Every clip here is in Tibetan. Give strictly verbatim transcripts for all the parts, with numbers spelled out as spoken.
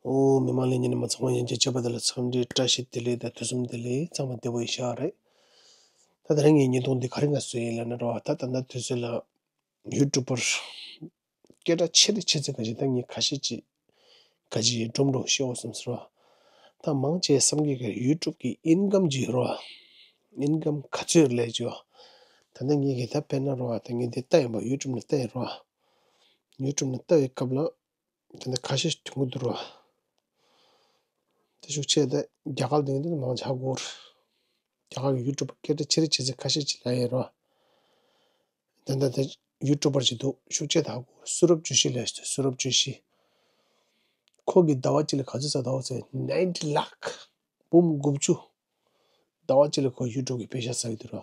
ཨོ། མི་མང་ལྷན་རྒྱས་རྣམ་པ་ཚང་མ་ཡང་བསྐྱར་མཇལ་བ་དེ་ལ་འཚམས་འདྲི་བཀྲ་ཤིས་བདེ་ལེགས་དང་དུས་གསུམ་བདེ་ལེགས། ཚང་མ་བདེ་པོ་ཡིན་ཤག་རེད། ད་དེ་རིང་ངའི་བརྙན་ཐུང་འདི་ག་རེ་ང་བཟོས་ཡིན་ལབ་ན་རོ། ད་ད་ལྟ་དུས་ཚོད་ལ་ཡུ་ཊུབ་པར་སྐད་གྲགས་ཆེ་རེ་ཆེ་ཚེ་ག་ཅིག་ད་ངས་ཁ་ཤས་ཅིག་ག་ཅིག་སྒྲུང་འདྲ་བཤད་འོ་བསམ་སོང་རོ། ད་མང་ཆེ་བསམ་གྱི་ག་ཡུ་ཊུབ་ཀྱི་ཨིན་ཀམ་ཅིག་ཡོད་རོ། ཨིན་ཀམ་ག་ཚོད་ལས་ཅོ། ད་ལྟ་ངས་གི་ད་དཔེར་ན་རོ། ད་ངས་འདི་ལྟ་ཡིན་པ་ཡུ་ཊུབ་ནས་ལྟ་ཡིན་རོ། ཡུ་ཊུབ་ནས་ལྟ་བའི་སྐབས་ལ། དེ་འདྲ་ཁ་ཤས་ཐོན་གྱི་འདུག་རོ། དེ་ཤུགས་ཆེ་དེ་རྒྱ་གར་དེ་འདྲ་མང་ཆགས་གོ། རྒྱ་གར་གྱི་ཡུ་ཊུབ་སྐད་གྲགས་ཆེ་རེ་ཆེ་ཚེ་ཁ་ཤས་ཅིག་ལ་ཡོད་རོ། དེ་འདྲ་དེ་ཡུ་ཊུབ་པར་ཅིག་འདུག་ཤུགས་ཆེ་དག་གོ། སུ་རབ་ཇོ་ཤི་ལས་ཟེར། སུ་རབ་ཇོ་ཤི། ཁོ་གི་ཟླ་བ་གཅིག་ལ་ག་ཚོད་ཟ་དག་ཟེར། ནའིན་ཊི་ལག་འབུམ་དགུ་བཅུ། ཟླ་བ་གཅིག་ལ་ཁོ་ཡུ་ཊུབ་ཀྱི་པེ་ཤ་ཟ་གི་འདུག་རོ།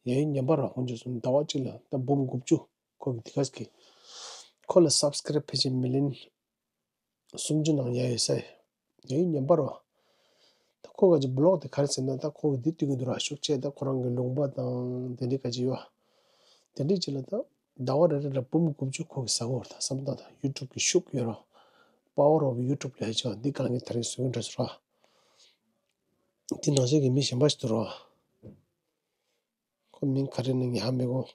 ཡ་ཡིན་ཉམས་པ་རོ། ཁོང་ཚོ་གསུམ་ཟླ་བ་གཅིག་ལ་ད་འབུམ་དགུ་བཅུ། ཁོ་གི་དེ་ག་གི། ཁོ་ལ་སབ་སི་ཀ་རབ་ཕལ་ཆེར་མི་ལི་ཡོན་སུམ་ཅུ་ནང་ཡ་ཡོད་ས། ཡ་ཡིན་ཉམས་པ་རོ། ད་ཁོ་ག་ཅིག་བི་ལོག་དེ་ག་རེ་ཟེར་ན། ད་ཁོ་གི་འདི་བཏུས་ཀྱི་འདུག་ར། ཤུགས་ཆེ་ད་ཁོ་རང་གི་ལུང་པ་དང་དེ་འདྲའི་ག་ཅིག་ཡོད། དེ་འདྲའི་ཅིག་ལ་ད་ཟླ་བ་རེ་རེ་ལ་འབུམ་དགུ་བཅུ་ཁོ་གི་ཟ་གོ་ར། ད་བསམ་སྟངས་ད་ཡུ་ཊུབ་ཀྱི་ཤུགས་ཡོད་རོ། པ་ཝར་ཨོཕ་ཡུ་ཊུབ་ལས་ཅོ། འདི་གང་གི་ད་རིང་བཟོ་གི་འདྲ་སོ་ར། དེ་ནང་བཞིན་གྱི་མི་གཞན་པ་ཞིག་འདུག་རོ། ཁོ་མིང་ག་རེ་ནི་ངས་ཧ་མི་གོ།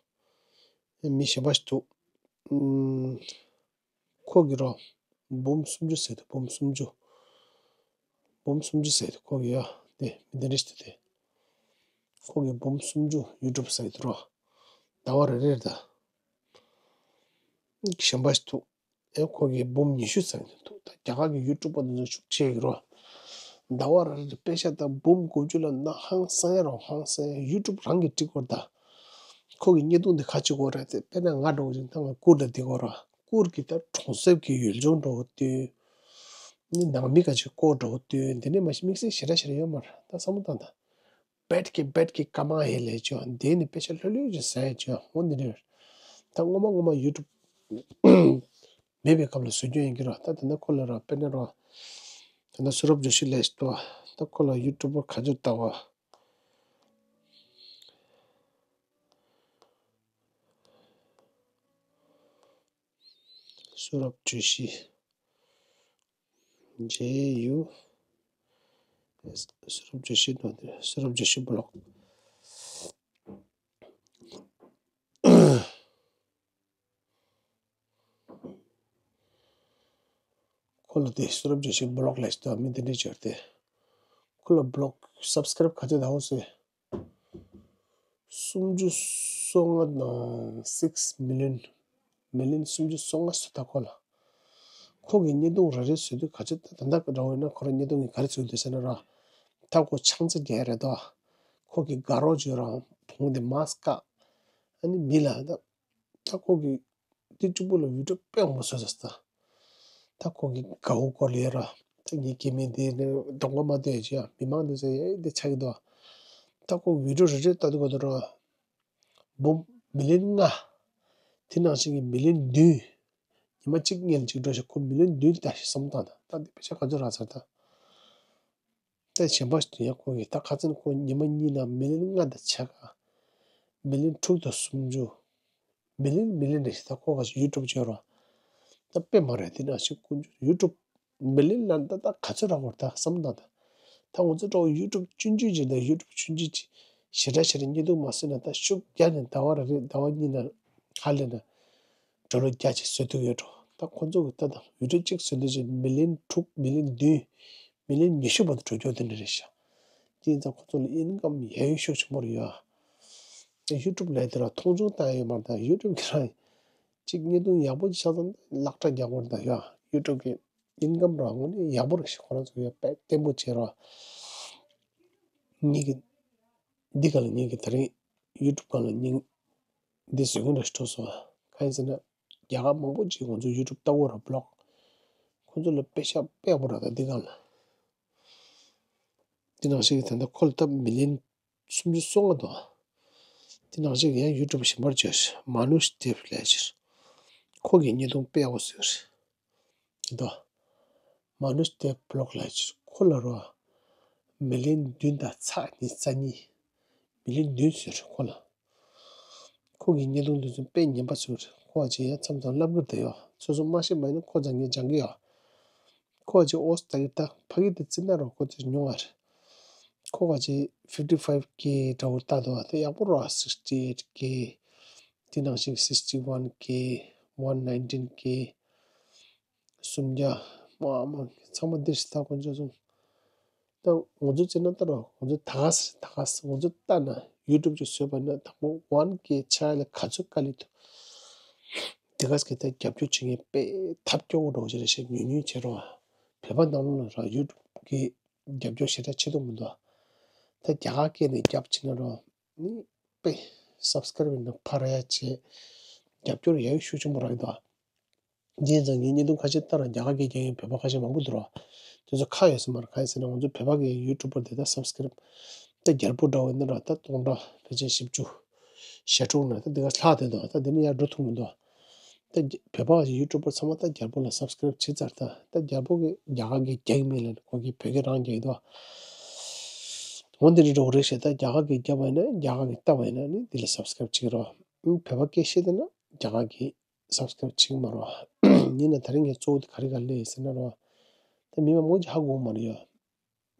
མི་གཞན་པ་ཞིག་འདུག་ཨུམ། ཁོ་གི་རོ། འབུམ་སུམ་ཅུ་ཟེར་དུ། འབུམ་སུམ་ཅུ། འབུམ་སུམ་ཅུ་ཟེར་དུ་ཁོ་གི་ཡ། དེ་མི་དེ་འདྲ་ཞིག་འདུག་སྟེ། ཁོ་གི་འབུམ་སུམ་ཅུ་ཡུ་ཊུབ་ཟེར་དུ་རོ། ཟླ་བ་རེ་རེར་ད། གཞན་པ་ཞིག་འདུག་ཨེ་ཁོ་གི་འབུམ་ཉི་ཤུ་ཟེར་གྱི་འདུག་ད་རྒྱ་གར་གྱི་ཡུ་ཊུབ་པ་འདི་ཚོ་ཤུགས་ཆེ་གི་རོ། ཟླ་བ་རེ་རེ་པེ་ཤ་ད་འབུམ་དགུ་བཅུ་ལ་ན་ཧང་སང་ཡ་རོ། ཧང་སང་ཡ། ཡུ་ཊུབ་རང་གི་ཊིག་གོ་ར་ད། ཁོ་གི་བརྙན་ཐུང་འདི་ག་ཅིག་གོ་ར་དེ། དཔེར་ན་ང་འདྲ་བོ་ཅིག་ད་ང་གུར་ལ་འདི་གོ་ར། གུར་གྱི་ད་གྲོང་གསེབ་ཀྱི་ཡུལ་ལྗོངས་འདྲ་བོ་སྟོན། ནི་ནང་མི་ག་ཅིག་སྐོར་འདྲ་བོ་སྟོན། དེ་ནས་མ་གཞི་དམིགས་བསལ་ཞེ་དྲག་ཞེ་དྲག་ཡོད་མ་རེད། ད་བསམ་བློ་བཏང་ད། བེད་ཀི་བེད་ཀི་ཀ་མ་ཧེ་ལས་ཅོ། འདི་ནི་པེ་ཤ་ལྷོད་ལྷོད་ཅིག་ཟ་ཡ་ཅོ། འོ་འདི་རེད། ད་སྔོན་མ་སྔོན་མ་ཡུ་ཊུབ་མེད་པའི་སྐབས་ལ་བཟོ་རྒྱུ་ཡིན་གྱི་རོ། ད་དེ་འདྲ་ཁོ་ལ་རོ། དཔེར་ན་རོ། དེ་འདྲ་སུ་རབ་ཇོ་ཤི་ལས་ཏོ། ད་ཁོ་ལ་ཡུ་ཊུབ་པར་ག་ཚོད་ལྟ་བ། སུ་རབ་ཇོ་ཤི། ཇེ་ཡུ། སུ་རབ་ཇོ་ཤི་ནོ། སུ་རབ་ཇོ་ཤི་བི་ལོག་ཁོ་ལ་དེ་སུ་རབ་ཇོ་ཤི་བི་ལོག་ལས་ཏོ། མི་དེ་འདྲ་བྱོས་ཏེ། ཁོ་ལ་བི་ལོག་སབ་སི་ཀ་རབ་ག་ཚོད་ད་འོ་ཟེར། སུམ་ཅུ་སོ་ལྔ་དང་སིག་མི་ལི་ཡོན། མི་ལི་ཡོན་སུམ་ཅུ་སོ་ལྔ་ཟེར་ད་ཁོ་ལ། ཁོ་གི་བརྙན་ཐུང་རེ་རེ་བཟོས་དུས་ག་ཚོད་ད་ད་འདྲ་བོ་ཡིན་ན། ཁོ་རང་བརྙན་ཐུང་གི་ག་རེ་བཟོས་འདུག་ཟེར་ན་ར། ད་ཁོ་ཆང་ས་རྒྱག་རེད་དོ། ཁོ་གི་དགའ་རོགས་བྱོས་ར་བོང་དེ་མ་སྐག་ཨ་ནི་མི་ལ་ད། ད་ཁོ་གི་དེ་གཅིག་པུ་ལ་བི་ཌིའོ་དཔེ་མང་པོ་བཟོས་ཟེར་ད། ད་ཁོ་གི་དགའ་བོ་སྐོར་ལ་ཡོད་ར། ད་ངའི་སྐྱེ་དམན་དེ་ནི་གདོང་པ་མ་བལྟས་ཅི་ཡ། མི་མང་དེ་ཚོ་ཡ་དེ་ཆགས་ཀྱི་འདུག་ད་ཁོ་བི་ཌིའོ་རེ་རེ་ལྟ་དུས་ག་དུས་ར། འབུམ་མི་ལི་ཡོན་ལྔ། དེ་ནང་བཞིན་གྱི་མི་ལི་ཡོན་བདུན། ཉི་མ་གཅིག་སྔོན་ལ་གཅིག་འགྲོ་ཞིག་ཁོ་མི་ལི་ཡོན་བདུན་ལྟ་ཞིག་བསམ་བཏང་ད། ད་འདི་པེ་ཤ་ག་ཚོད་རག་ཚར་ད། ད་གཞན་པ་ཞིག་ཡང་ཁོ་གིས་ད་ཁ་སང་ཁོ་ཉི་མ་གཉིས་ནང་མི་ལི་ཡོན་ལྔ་དང་ཕྱེད་ཀ་མི་ལི་ཡོན་དྲུག་དང་སུམ་ཅུ། མི་ལི་ཡོན་མི་ལི་ཡོན་རེད་ཞིག་ད་ཁོ་ག་ཞིག་ཡུ་ཊུབ་བྱོས་རོགས། ད་དཔེ་མ་རེད། དེ་ནང་བཞིན་ཀུན་སྤྱོད་ཡུ་ཊུབ་མི་ལི་ཡོན་ལ་ད་ད་ག་ཚོད་རག་གོ་ད་བསམ་བཏང་ད། ད་ང་ཚོ་འདྲ་བོ་ཡུ་ཊུབ་ཆུང་ཆུང་ཅིག་དང་ཡུ་ཊུབ་ཆུང་ཆུང་ཅིག་ཞེ་དྲག་ཞེ་དྲག་བརྙན་ཐུང་མ་བཟོས་ན་ད་ཤུགས་རྒྱག་ནས་ཟླ་བ་རེ་རེ་ཟླ་བ་གཉིས་ནང་ཧ་ལས་ན་ཌོ་ལར་བརྒྱ་ཅིག་བཟོ་ཐུབ་ཡོད་འགྲོ། ད་ཁོ་ཚོ་གི་ད་ད་བི་ཌིའོ་གཅིག་བཟོས་དུས་ཅིག་མི་ལི་ཡོན་དྲུག་མི་ལི་ཡོན་བདུན། མི་ལི་ཡོན་ཉི་ཤུ་བར་དུ་འགྲོ་རྒྱུ་དེ་འདྲ་རེད་ཤག་དེ་ཡིན་ཙང་ཁོ་ཚོ་ལ་ཨིན་ཀམ་ཡ་ཡོད་ཤུགས་ཆེན་པོ་རེད་ཡ། ཡུ་ཊུབ་ལས་དེ་ལ་མཐོང་ཆུང་བཏང་ཡོད་མ་རེད། ད་ཡུ་ཊུབ་གི་རང་གཅིག་བརྙན་ཐུང་ཡག་པོ་ཅིག་ཆགས་ཙང་ལག་ཁྲ་རྒྱག་དགོས་རེད། ད་ཡ་ཡུ་ཊུབ་གི་ཨིན་ཀམ་རང་དངོས་གནས་ཡག་པོ་རེད་ཤག་ཁོ་རང་ཚོ་ཡ་དཔེ་བརྟན་པོ་བྱས་རོགས། ངེད་ཀྱི་འདི་ག་ལ་ངེད་ཀྱི་ད་རིང་ཡུ་ཊུབ་སྒང་ལ་སྙིང་འདི་བཟོད་མཁན་འདྲ་ཞིག་འཕྲོད་སོང་། གང་ཡིན་ཟེར་ན་རྒྱ་གར་མང་པོ་ཅིག་ང་ཚོ་ཡུ་ཊུབ་ལྟ་གོ་ར་བི་ལོག་ཁོ་ཚོ་ལ་པེ་ཤ་དཔེ་ཡག་པོ་རག་ད་འདི་སྒང་ལ། འདི་ནང་བཞིན་གྱི་ད་ལྟ་ཁོ་ལ་ད་མི་ལི་ཡོན་སུམ་ཅུ་སོ་ལྔ་འདུག་འདི་ནང་བཞིན་གྱི་ཡང་ཡུ་ཊུབ་གཞན་པར་བྱས་མ་ནུཤ་དེབ་ལས་ཕྱིར་ཁོ་གི་བརྙན་ཐུང་དཔེ་ཡག་པོ་བཟོས་རེད། འདི་འདུག་མ་ནུཤ་དེབ་བི་ལོག་ལས་ཕྱིར་ཁོ་ལ་རོ། མི་ལི་ཡོན་བདུན་དང་ཚེག་ཉི་ཤུ་རྩ་གཉིས། མི་ལི་ཡོན་བདུན་བཟོས་རེད་ཁོ་ལ། ཁོ་གི་བརྙན་ཐུང་འདི་ཚོ་དཔེ་ཉན་པ་ཚོས་ཁོ་ཅིག་ཡང་མཚམས་མཚམས་ལབ་གི་རེད་ཡོ། སོ་སོ་མ་ཤེས་པ་ཡིན་ན་ཁོ་ཚང་ངས་སྦྱང་གི་ཡོ། ཁོ་ཅིག་ཨོ་སི་ལྟ་གི་ལྟ་ཕ་གི་དེ་རྩི་ན་རོ་ཁོ་ཅིག་ཉུང་བ་རེད། ཁོ་ག་ཅིག་fifty five K འདྲ་བོ་ལྟ་འདུག་བ། དེ་ཡག་པོ་རོ། sixty eight K། དེ་ནང་བཞིན་sixty one K, one nineteen K། སུམ་བརྒྱ། མ་མ་ཚང་མ་འདིར་ལྟ་ཁོ་ཚོ་སོང་། ད་ང་ཚོ་རྩི་ན་ལྟ་རོ། ང་ཚོ་ད་ག་ཟེར་ད་ག་ཟེར་ང་ཚོ་ལྟ་ན་ཡུ་ཊུབ་ཅིག་བཟོས་པ་ན་དང་པོ་one K ཆགས་ལ་ག་ཚོད་དཀའ་ལས་འདུག་དེ་ག་ཟེར་གི་ད་རྒྱབ་སྐྱོར་བྱེད་མཁན་དཔེ་ཐབས་སྐྱོ་བོ་འདྲ་བོ་ཅིག་རེད་ཤག་ཉུང་ཉུང་བྱེད་རོགས། བོད་པ་ནང་ལོགས་ལ་ར་ཡུ་ཊུབ་གི་རྒྱབ་སྐྱོར་ཞེ་དྲག་བྱེད་ཐུབ་མི་འདུག་ད་རྒྱ་གར་སྐད་ནས་རྒྱབ་བྱེད་ན་རོགས། ནི་དཔེ་སབ་སི་ཀ་རེབ་ཡིན་ན་འཕར་ཡ་བྱེད། རྒྱབ་སྐྱོར་ཡ་ཡོད་ཤུགས་ཆེན་པོ་རག་གི་འདུག་ཨ། ཡིན་ཙང་ངའི་བརྙན་ཐུང་ཁ་ཤས་ལྟ་ར་རྒྱ་གར་སྐད་རྒྱག་མཁན་བོད་པ་ཁ་ཤས་མང་པོ་འདུག་ར། དེ་ཚོ་ཁ་ཡོད་ས་མ་རེད། གང་ཡིན་ཟེར་ན་ང་ཚོ་བོད་པ་གི་ཡུ་ཊུབ་པར་དེ་དག་སབ་སི་ཀ་རེབ་ད་རྒྱལ་པོ་འདྲ་བོ་ཡིན་ན་ར་ད་སྟོང་ཕྲག་ཕལ་ཆེར་བཞི་བཅུ་ཞེ་དྲུག་ན་ད་འདི་ག་ལྷག་བསྡད་འདུག་ད་འདི་ནི་ཡར་འགྲོ་ཐུབ་མི་འདུག་ད་བོད་པ་གི་ཡུ་ཊུབ་པར་ཚང་མ་ད་རྒྱལ་པོ་ལ་སབ་སི་ཀ་རེབ་བྱེད་ཚར། ད་ད་རྒྱལ་པོ་གི་རྒྱ་གར་གི་རྒྱག་མིན་ལ་ཁོ་གི་བོད་སྐད་རང་རྒྱག་གི་འདུག་འོ་འདི་འདྲ་འདྲ་བོ་རེད་ཤག་ད་རྒྱ་གར་གི་རྒྱབ་པ་ཡིན་ན་རྒྱ་གར་གི་ལྟ་བ་ཡིན་ན་ནི་འདི་ལ་སབ་སི་ཀ་རེབ་བྱེད་ཀྱི་རོགས། བོད་པ་སྐད་བཤད་བསྡད་ན་རྒྱ་གར་གི་སབ་སི་ཀ་རེབ་བྱེད་ཀྱི་མ་རེད་བ། ཡིན་ན་ད་རིང་ངས་གཙོ་བོ་དེ་ག་རེ་ག་ལས་ཟེར་ན་རེད་བ། ད་མི་མང་པོ་ཅིག་ཧ་གོ་གི་མ་རེད་ཡ།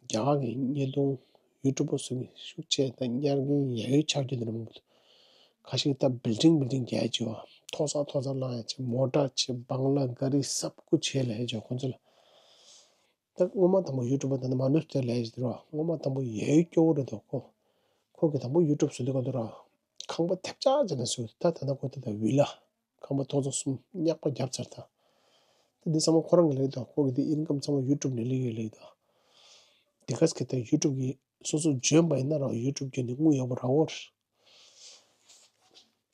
རྒྱ་གར་གྱི་བརྙན་ཐུང་ཡུ་ཊུབ་པར་ཚོ་གི་ཤུགས་ཆེ་དང་གཉེར་མཁན་ཡ་ཡོད་ཆགས་རྒྱུ་དེ་འདྲ་མང་པོ་འདུག་ཁ་ཤས་ད་བིལ་ཌིང་བིལ་ཌིང་རྒྱག་ཡ་ཅིག་ཡོད། མཐོ་ས་མཐོ་ས་བླངས་ཡ་ཅིག་མོ་ཊ་ཅིག་བང་ལ་ག་རི་སབ་ཀུ་བྱས་ལ་ཡ་ཅིག་ཁོ་ཚོ་ལ། ད་སྔོན་མ་དང་པོ་ཡུ་ཊུབ་པར་ད་ནི་མ་ནུས་དེ་ལས་ཞིག་རོ། སྔོན་མ་དང་པོ་ཡ་ཡོད་སྐྱོ་བོ་རེད་འདུག་ཁོ། ཁོ་གི་དང་པོ་ཡུ་ཊུབ་བཟོ་དུས་ག་འདུག་ར། ཁང་པ་ཐེབས་ཆག་ཅིག་ནས་བཟོས་འདུག་ད་ད་ལྟ་ཁོ་ད་ལྟ་བི་ལ་ཁང་པ་ཐོག་ཚོ་གསུམ་གཉགས་པ་བརྒྱབ་ཚར་ད། ད་འདི་ཚང་མ་ཁོ་རང་གི་ལས་འདུག་ཁོ་གི་འདི་ཨིན་ཀམ་ཚང་མ་ཡུ་ཊུབ་ནས་སླེབས་ཡོད་ལས་འདུག་དེ་ག་ཟེར་གི་ད་ཡུ་ཊུབ་གི་སོ་སོ་འཇོན་པ་ཡིན་ན་ར་ཡུ་ཊུབ་བརྒྱུད་ནས་དངུལ་ཡག་པོ་རག་གོ་རེད།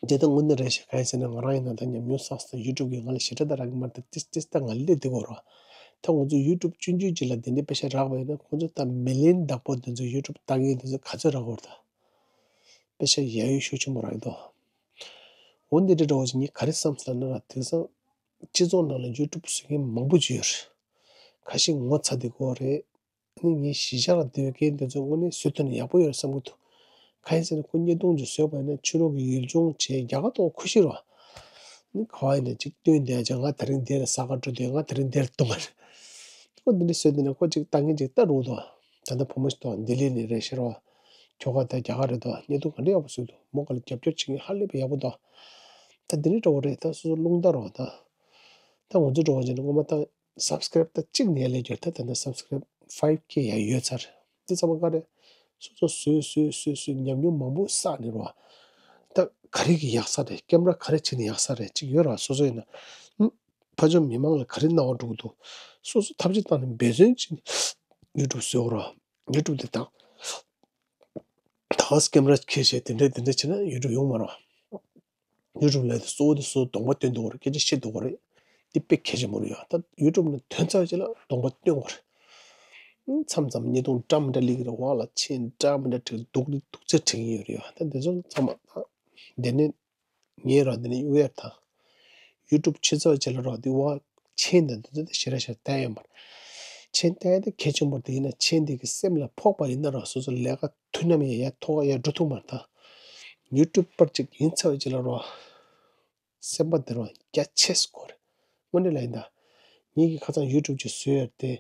དེ་ལྟ་དངོས་གནས་རེད་ཤག་གང་ཡིན་ཟེར་ན་ང་རང་ཡིན་ན་ད་ཉམས་མྱོང་བསགས་སོང་། ཡུ་ཊུབ་གིས་ང་ལ་ཞེ་དྲག་ད་རག་གི་མ་རེད། ཏིས་ཏིས་ཏིས་ད་ང་ལ་སླེབས་བསྡད་ཀྱི་ཡོད་རེད། ད་ང་ཚོ་ཡུ་ཊུབ་ཆུང་ཆུང་ཅིག་ལ་དེ་འདྲའི་པེ་ཤ་རག་པ་ཡིན་ན་ཁོ་ཚོ་ད་མི་ལི་ཡོན་བདག་པོ་དེ་ཚོ་ཡུ་ཊུབ་ལྟ་མཁན་དེ་ཚོ་ག་ཚོད་རག་གི་ཡོད་རེད། ད་པེ་ཤ་ཡ་ཡོད་ཤུགས་ཆེན་པོ་རག་གི་འདུག་འོ་འདི་འདྲ་འདྲ་བོ་ཞིག་ངས་ག་རེ་བསམ་སོང་ལབ་ན་ར། དེང་སང་སྤྱི་ཚོགས་ནང་ལ་ཡུ་ཊུབ་བཟོ་མཁན་མང་པོ་ཅིག་ཡོད་རེད། ཁ་ཤས་ངོ་ཚ་བསྡད་ཀྱི་ཡོད་རེད། ནི་ངའི་གཞིས་ཆགས་ལ་སྡོད་མཁན་དེ་ཚོ་དངོས་གནས་བཟོ་ཐུབ་ན་ཡག་པོ་ཡོད་རེད་བསམ་གྱི་འདུག་གང་ཡིན་ཟེར་ན་ཁོ་བརྙན་ཐུང་ཅིག་བཟོས་པ་ཡིན་ན་ཕྱི་ལོགས་ཀྱི་ཡུལ་ལྗོངས་བྱས་རྒྱ་གར་ཐོག་ཁུ་ཤི་རོ། ནི་ག་བ་ཡིན་ན་ཅིག་སྟོན་བསྡད་ཡ་ཅིག་ང་དེ་རིང་འདིར་ས་ག་འགྲོ་དུས་ང་དེ་རིང་འདིར་ལྟུང་བ་རེད། ཁོ་འདི་འདྲ་བཟོས་བསྡད་ན་ཁོ་ཅིག་ལྟ་མཁན་ཅིག་ལྟ་རུང་འདུག་ད་ལྟ་བུ་མོ་ཞིག་འདུག་ལྡི་ལི་ནས་རེད་ཤི་རོ། ཁྱོ་ག་ད་རྒྱ་གར་རེད་འདུག་བརྙན་ཐུང་ག་འདྲ་ཡག་པོ་བཟོས་འདུག་མོ་ག་ལ་རྒྱབ་སྐྱོར་བྱེད་མཁན་ཧ་ལས་པའི་ཡག་པོ་འདུག་ད་འདི་འདྲ་འགྲོ་བ་རེད། ད་སོ་སོ་རླུང་རྟ་རོ། ད་ད་ང་ཚོ་འགྲོ་བ་ཅིག་ནི་སྔོན་མ་ད། སབ་སི་ཀ་རེབ་ད་གཅིག་ནས་ལས་རྒྱུ་ད་ད་ལྟ་སབ་སི་ཀ་རེབ་ཕའིབ་ཀེ་ཡ་ཡོད་ཚར། འདི་ཚང་མ་ག་རེ། སོ་སོ་བཟོས་བཟོས་བཟོས་བཟོས་ཉམས་མྱོང་མང་པོ་བསགས་ནས་རོ། ད་ག་རེ་གི་ཡག་ས་རེད། ཀེམ་ར་ག་རེ་བྱས་ནས་ཡག་ས་རེད་ཅིག་ཡོད་ར། སོ་སོ་ཡིན་ན་ཕ་ཇོ་མི་མང་ལ་ག་རེ་སྣང་བ་འགྲོ་གི་འདུག་སོ་སོ་ཐབས་ཤེས་བཏང་ནས་འབད་བརྩོན་བྱས་ནས་ཡུ་ཊུབ་བཟོས་རོ། ཡུ་ཊུབ་དེ་དང་ད་ཀེམ་ར་འཁྱེར་བྱས་དེ་འདྲས་དེ་འདྲས་བྱས་ན་ཡུ་ཊུབ་ཡོང་མ་རོ། ཡུ་ཊུབ་ལས་དེ་གཙོ་བོ་དེ་སོ་སོ་གདོང་པ་སྟོན་དགོས་རེད། སྐད་ཆ་བཤད་དགོས་རེད། འདི་དཔེ་གལ་ཆེན་པོ་རེད་ཡ། ད་ཡུ་ཊུབ་ནས་ཐོན་ཚར་རྗེས་ལ་གདོང་པ་སྟོན་དགོས་རེད། མཚམས་མཚམས་བརྙན་ཐུང་འདྲ་མི་འདྲ་སླེབས་ཀྱི་རེད། འོག་ལ་མཆན་འདྲ་མི་འདྲ་བྲིས་སྡུག་སྡུག་ཚད་བྲིས་ཀྱི་ཡོད་རེད་ཡ། ད་འདི་ཚོ་ཚང་མ་ད་དེ་ནས་ངས་ར་འདི་ནས་ཡུ་ཨེར་དང་ཡུ་ཊུབ་ཕྱི་ཚར་རྗེས་ལ་ར་འདི་འོག་མཆན་དང་འདི་ཚོ་དེ་ཞེ་དྲག་ཞེ་དྲག་བལྟ་ཡོད་མ་རེད། མཆན་བལྟ་ཡ་དེ་གལ་ཆེན་པོ་རེད། དེ་ཡིན་ན་མཆན་དེ་གི་སེམས་ལ་ཕོག་པ་ཡིན་ན་ར་སོ་སོ་ལས་ཀ་མཐུན་ནམ་ཡང་ཡར་ཐོག་ཡར་འགྲོ་ཐུབ་མ་རེད། ད་ཡུ་ཊུབ་པར་ཅིག་ཡིན་ཚར་བའི་རྗེས་ལ་རོ། སེམས་པ་འདིར་བ་རྒྱ་ཆེ་སྐོར། དངོས་གནས་ལ་ཡིན་ད། ངེད་ཀྱིས་ཁ་སང་ཡུ་ཊུབ་ཅིག་བཟོས་ཡོད་དེ།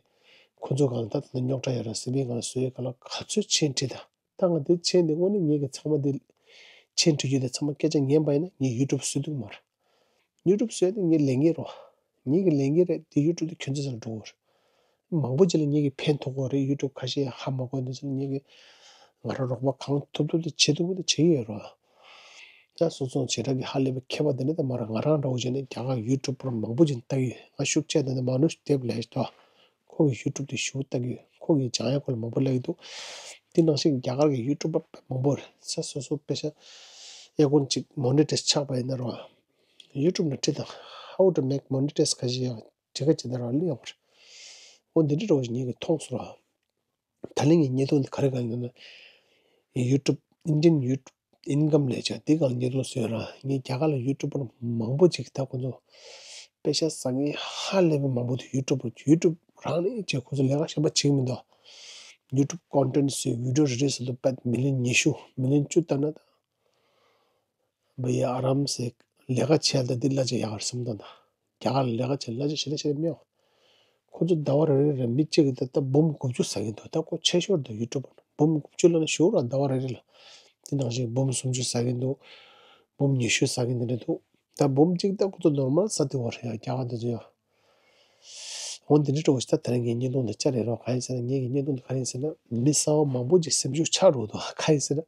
ཁོ་ཚོ་གང་ལ་ད་ད་རྙོག་དྲ་ཡོད་ར་སེམས་པའི་གང་ལ་བཟོས་ཡོད་གང་ལ་ག་ཚོད་མཆན་བྲིས་ད། ད་ང་དེ་མཆན་དེ་དངོས་གནས་ངེད་ཀྱི་ཚང་མ་དེ། མཆན་བྲིས་རྒྱུ་དེ་ཚང་མ་སྐད་ཆ་ཉན་པ་ཡིན་ན་ངས་ཡུ་ཊུབ་བཟོ་ཐུབ་མ་རེད། ཡུ་ཊུབ་བཟོས་ཏེ་ངའི་ལས་འགན་རོ། ངེད་ཀྱི་ལས་འགན་རེད་དེ། ཡུ་ཊུབ་དེ་ཁྱོད་ཚོ་ཚོར་འགྲོ་གི་རེད། མང་པོ་ཅིག་ལ་ངེད་ཀྱི་ཕན་ཐོགས་ཀྱི་རེད། ཡུ་ཊུབ་ཁ་ཤས་ཧ་མ་གོ་འདི་ཚོ་ལ་ངེད་ཀྱི་ང་རང་རོགས་པ་གང་ཐུབ་ཐུབ་དེ་བྱེད་ཐུབ་པ་དེ་བྱེད་ཀྱི་ཡོད་རོ། ད་སོ་སོ་བྱེ་བྲག་གི་ཧ་ལས་པའི་མཁས་པ་དེ་འདྲ་དེ་མ་རེད། ང་རང་འདྲ་བོ་བྱས་ནས་རྒྱ་གར་ཡུ་ཊུབ་པར་མང་པོ་ཅིག་ལྟ་གི་ཡོད། ང་ཤུགས་ཆེ་དེ་འདྲ་མ་ནུས་དེབ་ལས་ཏོ། ཁོ་གི་ཡུ་ཊུབ་དེ་ཞུ་ལྟ་གི་ཡོད། ཁོ་གི་སྦྱང་ཡ་སྐོར་ལ་མང་པོ་ལབ་ཀྱི་འདུག་དེ་ནང་བཞིན་རྒྱ་གར་གྱི་ཡུ་ཊུབ་པ་དཔེ་མང་པོ་རེད། ས་སོ་སོ་དཔེ་ཆ་ཨེ་ཀོན་ཅིག་མོ་ནི་ཊའིཛ་ཆགས་པ་ཡིན་ན་རོ། ཡུ་ཊུབ་ནང་ཁྲིད་དང་། How to make monetize ག་ཞིག་ཡང་བྲིས་ཁ་ཅིག་ན་རོ་ལི་ཡོང་བ་རེད། འོ་འདི་འདྲ་འདྲ་བོ་ཞིག་ངེད་ཀྱིས་མཐོང་སོང་ར། ད་ལན་ངའི་བརྙན་ཐུང་འདི་ག་རེ་ག་ལ་ན། ཡུ་ཊུབ་ཨིན་ཌི་ཡན་ཡུ་ཊུབ་ཨིན་ཀམ་ལས་བྱ་འདི་ག་ལ་བརྙན་ཐུང་བཟོས་ར། ངས་རྒྱ་གར་ལ་ཡུ་ཊུབ་པར་མང་པོ་ཅིག་ད་ཁོ་ཚོ་དཔེ་ཆ་བཟང་ངན་ཧ་ལས་པའི་མང་པོ་འདུག་ཡུ་ཊུབ་པར་ཡུ་ཊུབ་རང་ནས་བྱས་ཁོ་ཚོ་ལས་ཀ་གཞན་པ་བྱེད་ཀྱི་མི་འདུག་ཡུ་ཊུབ་ཀོན་ཊེན་ཊི་བཟོས་བི་ཌི་ཡོ་རེ་རེ་བཟོས་འདུག་པད་མི་ལི་ཡོན་ཉི་ཤུ་མི་ལི་ཡོན་བཅུ་ལྟར་ན་ད། བི་ཡ་ཨ་རམ་སེ་ལས་ཀ་བྱས་ད་འདི་གླ་ཆ་ཡག་རེད་བསམ་ད་ན། རྒྱ་གར་ལ་ལས་ཀ་བྱས་གླ་ཆ་ཞེ་དྲག་ཞེ་དྲག་མེད་འོ། ཁོ་ཚོ་ཟླ་བ་རེ་རེ་རེ་མི་གཅིག་གིས་ད་ལྟ་འབུམ་དགུ་བཅུ་ཟ་གིན་འདུག་ད་ཁོ་ཆེ་ཤོས་འདུག་ཡུ་ཊུབ་པར་འབུམ་དགུ་བཅུ་ལབ་ན་ཞེ་པོ་ར། ཟླ་བ་རེ་རེ་ལ་དེ་ནང་བཞིན་འབུམ་སུམ་ཅུ་ཟ་གིན་འདུག་འབུམ་ཉི་ཤུ་ཟ་གིན་དེ་འདྲ་འདུག་ད་འབུམ་གཅིག་ད་ཁོ་ཚོ་ནོར་མལ་ཟ་དེ་བ་རེད་ཡ། རྒྱ་གར་དེ་ཚོ་ཡ། འོ་འདི་འདྲ་འདྲ་བོ་ཞིག་ད་དེ་རིང་གི་བརྙན་ཐུང་འདི་བཅར་རེད་རོ། གང་ཡིན་ཟེར་ན་ངེད་ཀྱི་བརྙན་ཐུང་འདི་ག་རེ་ཡིན་ཟེར་ན་མི་གསར་པ་མང་པོ་ཅིག་སེམས་ཤུགས་ཆག་འགྲོ་འདུག་གང་ཡིན་ཟེར་ན།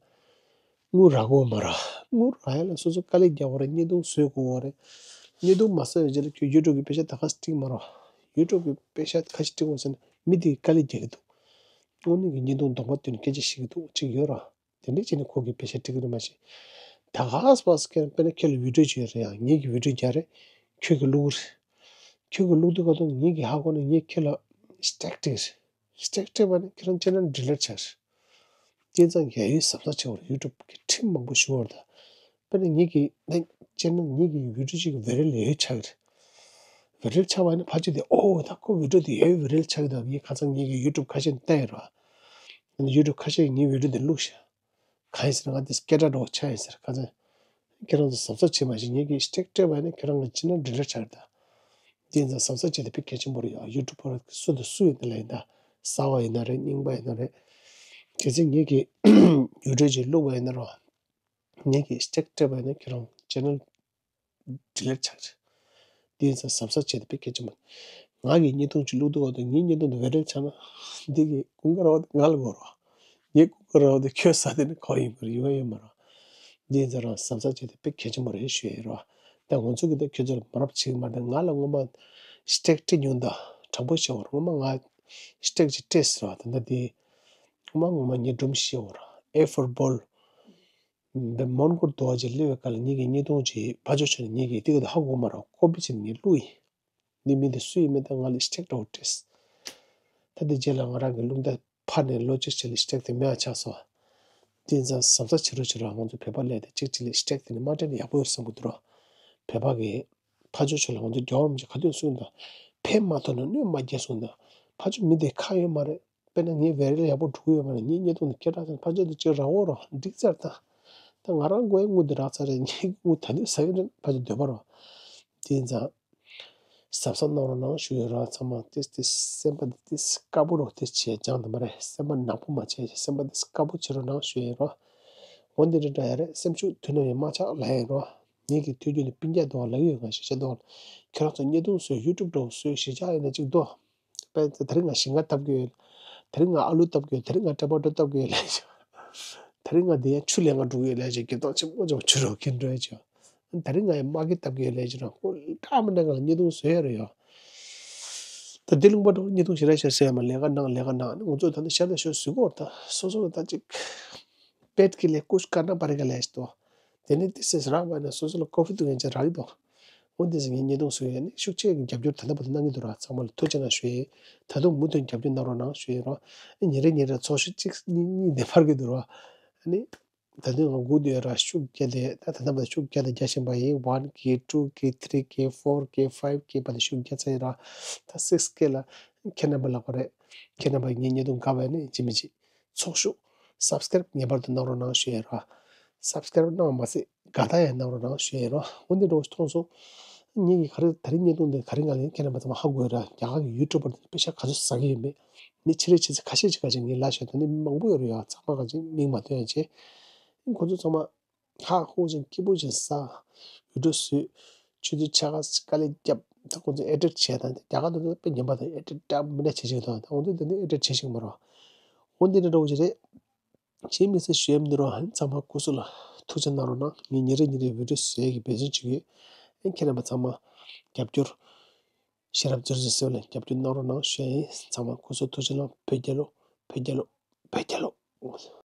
དངུལ་རག་དགོས་མ་རེད། དངུལ་རག་ཡ་ལ་སོ་སོ་དཀའ་ལས་རྒྱག་དགོས་རེད། བརྙན་ཐུང་བཟོ་དགོས་རེད། བརྙན་ཐུང་མ་བཟོ་བའི་རྗེས་ལ་ཁྱོད་ཡུ་ཊུབ་གི་པེ་ས་ད་ག་སེ་སྤྲད་མ་རེད། ཡུ་ཊུབ་གི་པེ་ས་ཁ་ཤས་སྤྲད་དགོས་ཟེར་ན་མི་དེ་དཀའ་ལས་རྒྱག་གི་འདུག་དངོས་གནས་ཀྱི་བརྙན་ཐུང་གདོང་པ་སྟོན་སྐད་ཆ་བཤད་ཀྱི་འདུག་ཅིག་ཡོད་ར། དེ་འདྲ་བྱས་ནས་ཁོ་གི་པེ་ས་སྤྲད་ཀྱི་རེད། མ་གཞི་ད་ག་སེ་པ་སེ་ཀེན་དཔེར་ན་ཁྱོད་ལ་བི་ཌིའོ་ཅིག་ཡོད་རེད་ཡ། ངེད་ཀྱི་བི་ཌིའོ་རྒྱག་རེད། ཁྱོད་ཀྱི་བླུག་རེད། ཁྱོད་ཀྱི་བླུག་དུས་ག་དུས་ངེད་ཀྱི་ཧ་གོ་ནས་ངས་ཁྱོད་ལ་སི་ཊེག་སྤྲད་རེད། སི་ཊེག་སྤྲད་པ་ནི་ཁྱེད་རང་ཅེ་ནལ་ཌི་ལིཊ་བྱ་རེད། དེ་ཙང་ཡ་ཡོད་གཟབ་གཟབ་བྱེད་དགོས་རེད། ཡུ་ཊུབ་གི་ཁྲིམས་མང་པོ་ཞུ་བར་ད། དཔེར་ན་ངེད་ཀྱི་ནས་ཅེ་ནལ་ངེད་ཀྱི་བི་ཌིའོ་གཅིག་གི་བེ་རེལ་ཡ་ཡོད་ཆགས་ཀྱི་རེད། བེ་རེལ་ཆགས་པ་ནི་ཕལ་ཆེར་དེ་ཨོ་ད་ཁོ་བི་ཌིའོ་དེ་ཡ་ཡོད་བེ་རེལ་ཆགས་ཀྱི་འདུག་ངས་ཁ་སང་ངེད་ཀྱི་ཡུ་ཊུབ་ཁ་ཤས་བལྟས་ཡོད་ར། ཡུ་ཊུབ་ཁ་ཤས་ངའི་བི་ཌིའོ་དེ་བླུགས་ཤག་གང་ཡིན་ཟེར་ན་ང་དེ་སྐད་གྲགས་འདྲ་བོ་ཆགས་ཡིན་ཟེར། ཁ་སང་ཁྱེད་རང་ཚོ་གཟབ་གཟབ་བྱེད། མ་གཞི་ངེད་ཀྱིས་སི་ཊེག་སྤྲད་པ་ཡིན་ན་ཁྱེད་རང་གི་ཅེ་ནལ་ཌི་ལིཊ་བྱ་རེད་ད། དེ་ཡིན་ཙང་གཟབ་གཟབ་བྱེད་དེ་དཔེ་གལ་ཆེན་པོ་རེད་ཡ། ཡུ་ཊུབ་པར་སུ་དང་སུ་ཡིན་ན་ལ་ཡིན་ད། གསར་པ་ཡིན་ན་རེད། རྙིང་པ་ཡིན་ན་རེད། གལ་སྲིད་ངེད་ཀྱིས་བི་ཌིའོ་ཅིག་བླུགས་པ་ཡིན་ན་རོ། ངེད་ཀྱིས་སི་ཊེག་སྤྲད་པ་ཡིན་ན་ཁྱེད་རང་ཅེ་ནལ་ཌི་ལིཊ་ཆགས་རེད། དེ་ཡིན་ཙང་གཟབ་གཟབ་བྱེད་དེ་དཔེ་གལ་ཆེན་པོ། ང་གིས་བརྙན་ཐུང་ཅིག་བླུགས་དུས་ག་དུས་ངའི་བརྙན་ཐུང་དེ་བེ་རེལ་ཆགས་ན་འདི་གི་ཀུན་དགའ་ར་བ་དེ་ང་ལ་དགོས་རོ། ངའི་ཀུན་དགའ་ར་བ་དེ་ཁྱོད་ཟ་དེ་ནི་ཁོ་ཡིན་པར་ཡོང་ཡ་ཡོད་མ་རོ། འདི་ཡིན་ཙང་རང་གཟབ་གཟབ་བྱེད་དེ་དཔེ་གལ་ཆེན་པོ་རེད་ཞུ་ཡ་ཡིན་རོ། ད་ང་ཚོ་གི་ད་ཁྱོད་ཚོ་ལ་མ་རབས་བྱེད་ཀྱི་མ་རེད། ང་ལ་སྔོན་མ་སི་ཊེག་སྤྲད་མྱོང་ད་དྲང་པོ་བཤད་པ་ར། སྔོན་མ་ང་སི་ཊེག་ཅིག་སྤྲད་ཟེར་བ་ད་ལྟ་དེ་སྔོན་མ་སྔོན་མ་ངའི་སྒྲུང་བཤད་པ་ར། ཨེ་ཕོར་བོལ། འདི་མོན་གྷོར་དུ་བ་ཅིག་སླེབས་པའི་སྐབས་ལ་ངེད་ཀྱི་བརྙན་ཐུང་ཅིག་ཕར་ཕྱོགས་ཕྱོགས་ནས་ངེད་ཀྱིས་དེ་ག་དུས་ཧ་གོ་མ་རེད། ཀོ་པི་བྱས་ནས་ངས་བླུགས་ཡིན། འདི་མི་འདི་སུ་ཡིན་མིན་ད་ང་ལ་སི་ཊེག་འདྲ་བོ་སྤྲད། ད་འདི་རྗེས་ལ་ང་རང་གི་རླུང་རྟ་ཕར་ནས་ལོ་གཅིག་རྗེས་ལ་སི་ཊེག་དེ་མེད་པ་ཆགས་སོང་། དེ་ཡིན་ཙང་གཟབ་གཟབ་བྱེད་རོགས་བྱེད་རོགས། ང་ཚོ་བོད་པ་སླེབས་དེ་གཅིག་གཅིག་ལ་སི་ཊེག་དེ་ནི་མ་སྤྲད་ན་ཡག་པོ་ཡོད་བསམ་གྱི་འདུག་ར། བོད་པ་གིས་ཕར་ཕྱོགས་ཕྱོགས་ལ་ང་ཚོ་རྒྱལ་བ་རིན་པོ་ཆེ་ག་དུས་གསུངས་དང་། ཕན་མ་ཐོགས་ན་གནོད་མ་རྒྱག་གསུངས་དང་། ཕར་ཕྱོགས་མི་དེ་ཁག་ཡོད་མ་རེད། དཔེར་ན་ངའི་བེ་རེལ་ཡག་པོ་འགྲོ་གི་ཡོད་མ་རེད། ངའི་བརྙན་ཐུང་དེ་སྐད་གྲགས་ཅན་ཕར་ཕྱོགས་དེ་ཅིག་རག་འོ་རོ། འགྲིག་ཚར་ད། ད་ང་རང་མགོའི་དངུལ་དེ་རག་ཚར་རེད། ངའི་དངུལ་ད་དུང་ཟ་ཡི་རེད། ཕར་ཕྱོགས་འདོད་པ་རོ། དེ་ཡིན་ཙང་། གཟབ་གཟབ་གནང་རོགས་གནང་ཞུ་ཡོད་ར། ཚང་མ་ཏིས་ཏིས་སེམས་པ་འདི་ཏིས་དཀར་པོ་རོ། ཏིས་བྱས་ཅང་དུ་མ་རེད། སེམས་པ་ནག་པོ་མ་བྱས། སེམས་པ་འདི་དཀར་པོ་བྱེད་རོགས་གནང་ཞུ་ཡོད་ར། འོ་འདི་འདྲ་འདྲ་ཡ་རེད། སེམས་ཤུགས་དུས་ནམ་ཡང་མ་ཆག་ལབ་ཡ་ཡིན་རོ། ངེད་ཀྱི་ཐུགས་རྒྱུད་ནས་སྤུན་ཀྱག་དང་ལབ་ཡོད། ང་གཞིས་ཆགས་དང་ཁྱེད་རང་ཚོ་བརྙན་ཐུང་བཟོས་ཡུ་ཊུབ་འདྲ་བོ་བཟོས་གཞིས་ཆགས་ཡིན་ན་གཅིག་འདུག་དཔེར་ན་དེ་རིང་ང་ཞིང་ཁ་བཏབ་ཀྱི་ཡོད། དེ་རིང་ང་ཨ་ལུ་བཏབ་ཀྱི་ཡོད། དེ་རིང་ང་ཊ་མ་ཊོ་བཏབ་ཀྱི་ཡོད་ལབ་བྱས། དེ་རིང་ང་འདི་ཡང་ཆུ་ལེན་ག་འགྲོ་གི་ཡོད་ལབ་བྱས། འགྱོད་གདུང་ཆེན་པོ་བྱས་ཆུ་རོགས་ཀྱིན་འགྲོ་ཡ་བྱས། དེ་རིང་ང་ཡང་མ་གི་བཏབ་ཀྱི་ཡོད་ལབ་བྱས་ར། ཁོ་འདྲ་མི་འདྲ་ང་ལ་བརྙན་ཐུང་བཟོ་ཡ་རེད་ཡ། ད་འདི་ལུང་པ་འགྲོ་བརྙན་ཐུང་ཞེ་དྲག་ཞིག་བཟོས་ཡ་མ། ལས་ཀ་གནང་ལས་ཀ་གནང་། ང་ཚོ་ད་ནི་ཤ་ད་ཤོད་བཟོ་གོ་ར། ད་སོ་སོ་ལ་ད་ཅིག་པེཊ་ཀི་ལི་ཀུཆ་ཀར་ན་པ་རེ་ག་ལབ་བྱས་ཏོ། དེ་ནས་ཏི་སེ་རག་པ་ན་སོ་སོ་ལ་ཀོ་ཕི་དུ་ངན་ཅིག་རག་གི་འདུག་འོ་འདི་ཟིག་ངས་བརྙན་ཐུང་བཟོ་ཡས་ནི་ཤུགས་ཆེ་གི་རྒྱབ་སྐྱོར་ད་ལྟ་བར་དུ་གནང་གི་འདུག་ར། ཚང་མ་ལ་ཐུགས་རྗེ་གནང་ཞུ་ཡས། ད་དུང་མུ་མཐུད་རྒྱབ་སྐྱོར་གནང་རོགས་གནང་ཞུ་ཡས་རོ། ཉིན་རེ་ཉིན་རེ་ཚོགས་ཞུགས་གཅིག་གཉིས་གཉིས་དེ་འཕར་གི་འདུག་ར། ཨ་ནི། ད་དུང་ང་སྒུག་བསྡད་ཡོད་ར། ཤུགས་བརྒྱབ་སྟེ་ད་ད་ལྟ་བར་དུ་ཤུགས་བརྒྱབ་དང་རྒྱག་བཞིན་པ་ཡིན། ཝན་ཀེ་ཊུ་ཀེ་ཐི་རི་ཀེ་ཕོར་ཀེ་ཕའིབ་ཀེ་བར་དུ་ཤུགས་བརྒྱབ་ཚར་ཡིན་ར། ད་སིགས་ཀེ་ལ་ཁྱེད་རྣམ་པ་ལག་པ་རེད། ཁྱེད་རྣམ་པ་ངའི་བརྙན་ཐུང་དགའ་བས་ནི་ཅི་མི་ཅི། ཚོགས་ཞུགས་སབ་སི་ཀེ་རེབ་ངེས་པར་དུ་གནང་རོགས་གནང་ཞུ་ཡས་ར། སབ་སི་ཀེ་རེབ་གནང་བ་མ་ཟད་དགའ་རྟགས་ཡང་གནང་རོགས་གནང་ཞུ་ཡས་ར། འོ་འདི་འདྲ་བོ་ཞིག་མཐོང་སོང་། ངེད་ཀྱིས་ག་རེ་ད་རིང་བརྙན་ཐུང་འདི་ག་རེ་ང་ལ་ཁྱེད་རྣམ་པ་ཚང་མ་ཧ་གོ་ཡོད་ར། རྒྱ་གར་གྱི་ཡུ་ཊུབ་པར་དེ་པེ་ཤ་ག་ཚོད་ཟ་གི་ཡོད་མེད། མི་ཕྱི་རེ་ཕྱི་ཚེ་ཁ་ཤས་ཅིག་ག་ཅིག་ངས་ལབ་ཤེས་དོན་ནི་མང་པོ་ཡོད་རེད་ཡ། ཚང་མ་ག་ཅིག་མིང་མ་ཐོན་ཡ་བྱས། ཁོ་ཚོ་ཚང་མ་ཧ་ཧུ་ཅིག་སྐྱིད་པོ་ཅིག་ཟ། ཡུ་ཊུབ་བཟོས། ཆུ་ཚོད་ཕྱེད་ཀ་དཀའ་ལས་བརྒྱབ། ད་ཁོ་ཚོ་ཨེ་ཌིཊ་བྱས་དང་། རྒྱ་གར་དུ་དཔེ་ཉམས་པ་དང་ཨེ་ཌིཊ་འདྲ་མི་འདྲ་བྱེད་ཅིག་དང་། ད་ཁོ་ཚོ་དེ་ནི་ཨེ་ཌིཊ་བྱེད་ཤེས་ཀྱི་མ་རེད། འོ་འདི་འདྲ་འདྲ་བོ་ཅིག་རེད། གཞན་མི་སྲིད་ཞུ་ཡ་མི་འདུག་ར། ཚང་མ་སྐུ་གཟུགས་ལ་ཐུགས་རྗེ་གནང་རོགས་གནང་། ངས་ཉིན་རེ་ཉིན་རེ་བི་ཌིའོ་བཟོ་ཡས་ཀྱི་འབད་བརྩོན་བྱེད་ཀྱི་ཡོད། ཨེ་ཁྱེད་རྣམ་པ་ཚང་མ་རྒྱབ་སྐྱོར། ཤེས་རབ་རྩེ་རུ་ཟེར་བ་ལ་རྒྱབ་སྐྱོར་གནང་རོགས་གནང་ཞུ་ཡ་ཡིན། ཚང་མ་སྐུ་གཟུགས་ཐུགས་རྗེ་གནང་། བོད་རྒྱལ་ལོ། བོད་རྒྱལ་ལོ། བོད་རྒྱལ་ལོ།